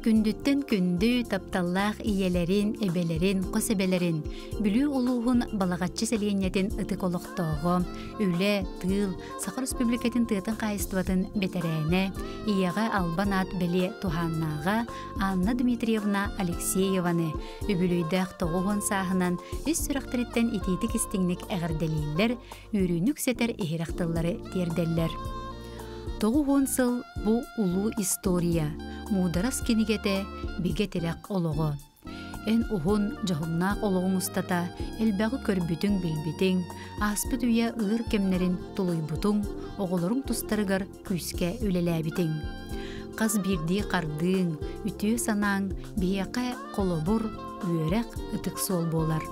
Күндүттэн күндү, тапталлаах ийэлэрин, эбэлэрин, хос эбэлэрин, Бүлүү улууһун Балаҕаччы сэлиэнньэтин ытык олохтооҕо, үлэ, тыыл, Саха Республикатын тыатын хаһаайыстыбатын бэтэрээнэ, ийэҕэ албан аат бэлиэ туһааннааҕа Анна Дмитриевна Алексееваны үбүлүйдээх 90 сааһынан ис сүрэхтэриттэн итиитик истиҥник эҕэрдэлииллэр, үөрүүнү үксэтэр иһирэх тыллары тиэрдэллэр. 90 сыл бу улуу история, муударас кинигэтэ, бигэ тирэх олоҕо. Эн уһун, дьоһуннаах олоҕуҥ устата элбэҕи көрбүтүҥ-билбитиҥ, ааспыт үйэ ыар кэмнэрин тулуйбутуҥ, оҕолоруҥ тустарыгар күүскэ үлэлээбитиҥ. Хас биирдии хардыыҥ, үтүө санааҥ биһиэхэ холобур, үөрэх, ытык суол буолар.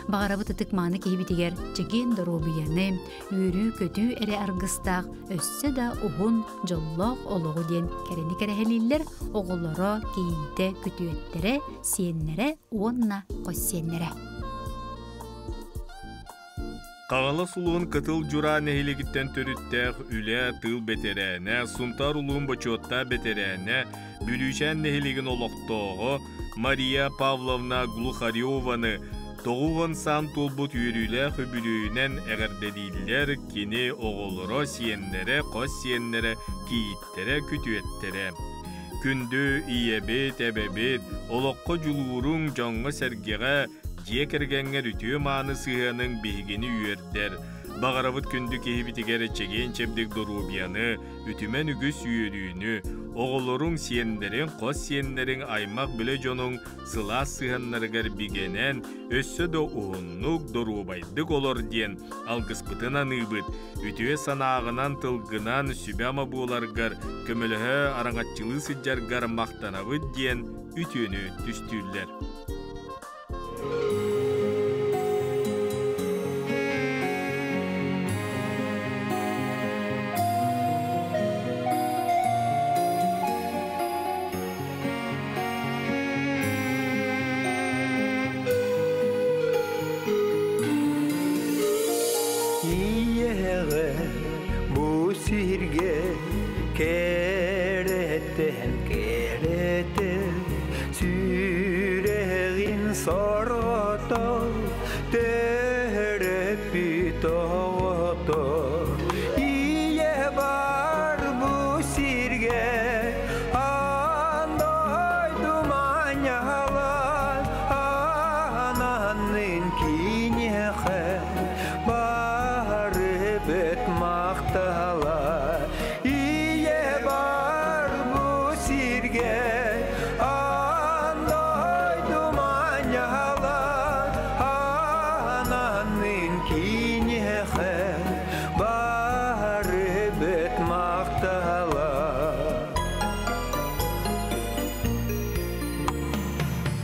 Баҕарабыт ытык мааны киһибитигэр чэгиэн доруобуйаны, үөрүү-көтүү эрэ аргыстаах өссө да уһун, дьоллоох олоҕу диэн кэрэни кэрэһэлииллэр оҕолоро, кийиитэ, күтүөттэрэ, сиэннэрэ уонна хос сиэннэрэ. Хаҥалас улуун Кытыл Дьураа нэһилиэгиттэн төрүттээх үлэ, тыыл бэтэрээнэ, Сунтаар улуун бочуоттаах бэтэрээнэ, Бүлүүчээн нэһилиэгин олохтооҕо Мария Павловна Глухареваны 90 саан туолбут үөрүүлээх үбүлүөйүнэн эҕэрдэлииллэр кини оҕолоро, сиэннэрэ, хос сиэннэрэ, кийииттэрэ, күтүөттэрэ. Күндү ийэбит, эбэбит, олоххо дьулууруҥ, дьоҥҥо-сэргэҕэ, дьиэ кэргэҥҥэр үтүө-мааны сыһыаныҥ биһигини үөрдэр. Баҕарабыт күндү киһибитигэр чэгиэн-чэбдик доруобуйаны, үтүмэн үгүс үөрүүнү, оҕолоруҥ, сиэннэриҥ, хос сиэннэриҥ, аймах-билэ дьонуҥ сылаас сыһыаннарыгар бигэнэн, өссө да уһуннук, доруобайдык олор диэн алгыспытын аныыбыт, үтүө санааҕынан, тылгынан сүбэ-ама буоларгар, көмөлөһө, араҥаччылыы сылдьаргар махтанабыт диэн үтүөнү түстүүллэр. Ийэҕэ бу сиргэ кэрэттэн кэрэтэ сүрэҕин сорҕото төрөппүт оҕото ийэ бар бу сиргэ аан дойду манньалан ананнын киниэхэ бары бөт махтала ийэ бар бу сиргэ аан дойду манньалан ананнын киниэхэ бары бөт махтала.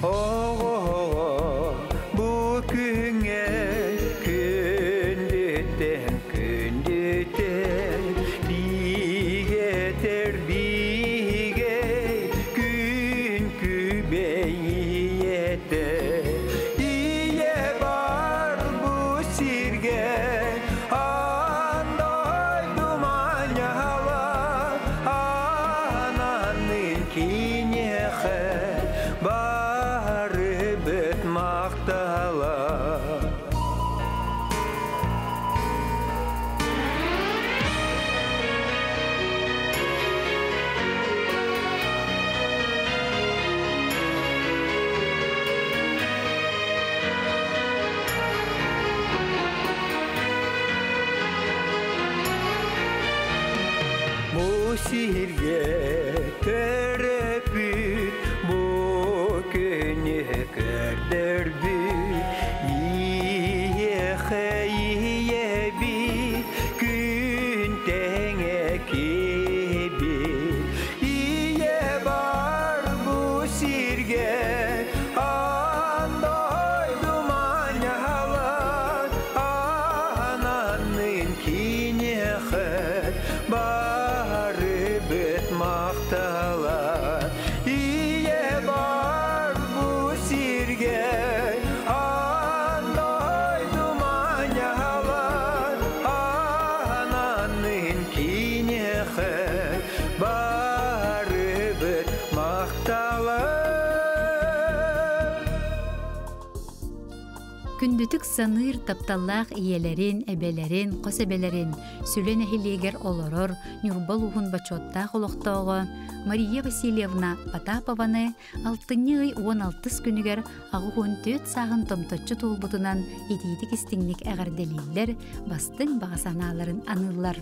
Оҕо бу күҥҥэ күндүттэн күндүтэн бигэтэр бигэ күн күбэй ийэтэ ийэ бар бу сиргэ аан дойду манньала ананын киниэхэ бары бөт махтала. Бу сиргэ төрөппүт, бу күнү көрдөрбүт, биһиэхэ ийэбит, күн тэҥэ киһибит. Ийэ бар бу сиргэ, аан дойду манньалан, ананнын киниэхэ бары бөт махтала. Ийэ бар бу сиргэ, аан дойду манньалан, ананнын киниэхэ бары бөт махтала. Күндүтүк саныыр тапталлаах ийэлэрин, эбэлэрин, хос эбэлэрин Сүлэ нэһилиэгэр олорор Ньурба улууһун бочуоттаах олохтооҕо Мария Васильевна Потапованы алтынньы ый 16 күнүгэр 84 сааһын томточчу туолбутунан итиитик истиҥник эҕэрдэлииллэр, бастыҥ баҕа санааларын аныыллар.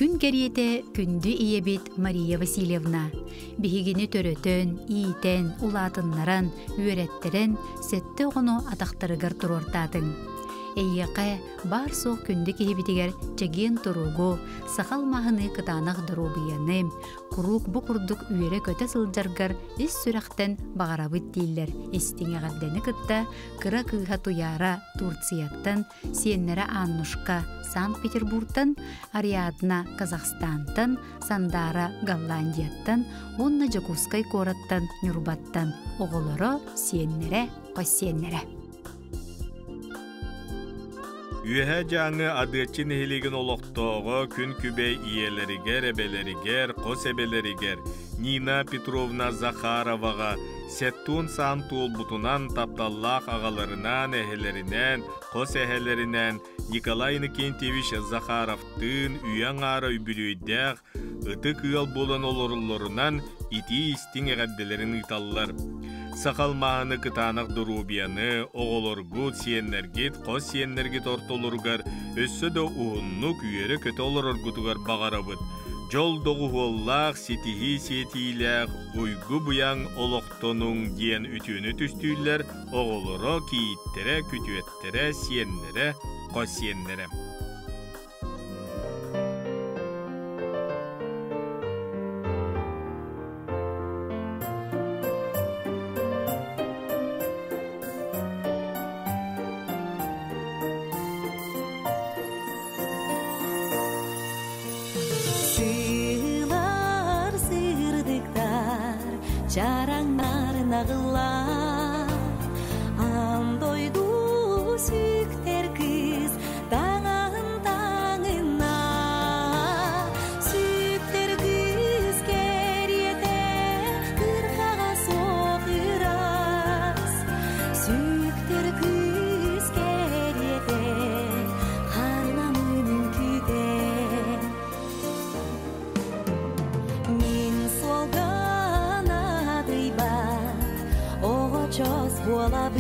Күн кэриэтэ күндү ийэбит Мария Васильевна биһигини төрөтөн, иитэн, улаатыннаран, үөрэттэрэн сэттэ оҕону атахтарыгар туруортаатыҥ. Эйиэхэ баар-суох күндү киһибитигэр чэгиэн туругу, саха алмааһыныы кытаанах доруобуйаны, куруук бу курдук үөрэ-көтө сылдьаргар ис сүрэхтэн баҕарабыт дииллэр истиҥ эҕэрдэни кытта кыра кыыһа Туйаара Турцияттан, сиэннэрэ Аннушка Санкт-Петербургтан, Ариадна Казахстантан, Сандаара Голландияттан уонна Дьокуускай куораттан Ньурбаттан оҕолоро, сиэннэрэ, хос сиэннэрэ. Үөһээ Дьааҥы Адыаччы нэһилиэгин олохтооҕо күн күбэй ийэлэригэр, эбэлэригэр, хос эбэлэригэр Нина Петровна Захароваҕа сэттион саан туолбутунан тапталлаах аҕаларынаан, эһэлэринээн, хос эһэлэринээн Николай Иннокентьевич Захаровтыын үйэ аҥаара үбүлүөйдээх ытык ыал буолан олороллорунан итии-истиҥ эҕэрдэлэрин ыыталлар. Саха алмааһыны кытаанах доруобуйаны, оҕолоргут, сиэннэргит, хос сиэннэргит ортолоругар өссө да уһуннук үөрэ-көтө олороргутугар баҕарабыт. Дьол доҕуһуоллаах, ситиһии сиэтиилээх, уйгу-быйаҥ олохтонуҥ диэн үтүөнү түстүүллэр оҕолоро, кийииттэрэ, күтүөттэрэ, сиэннэрэ, хос сиэннэрэ. Сыылар сырдыктар, чараҥнар наҕыллар, Аан дойду сүктэр кыыс таҥаһын таҥына. Сүктэр кыыс кэриэтэ кырхаҕа суох ыраас. Сүктэр кыыс кэриэтэ ханамын үҥкүтэ. Мин суолга наадыйбат оҕочос буолабын.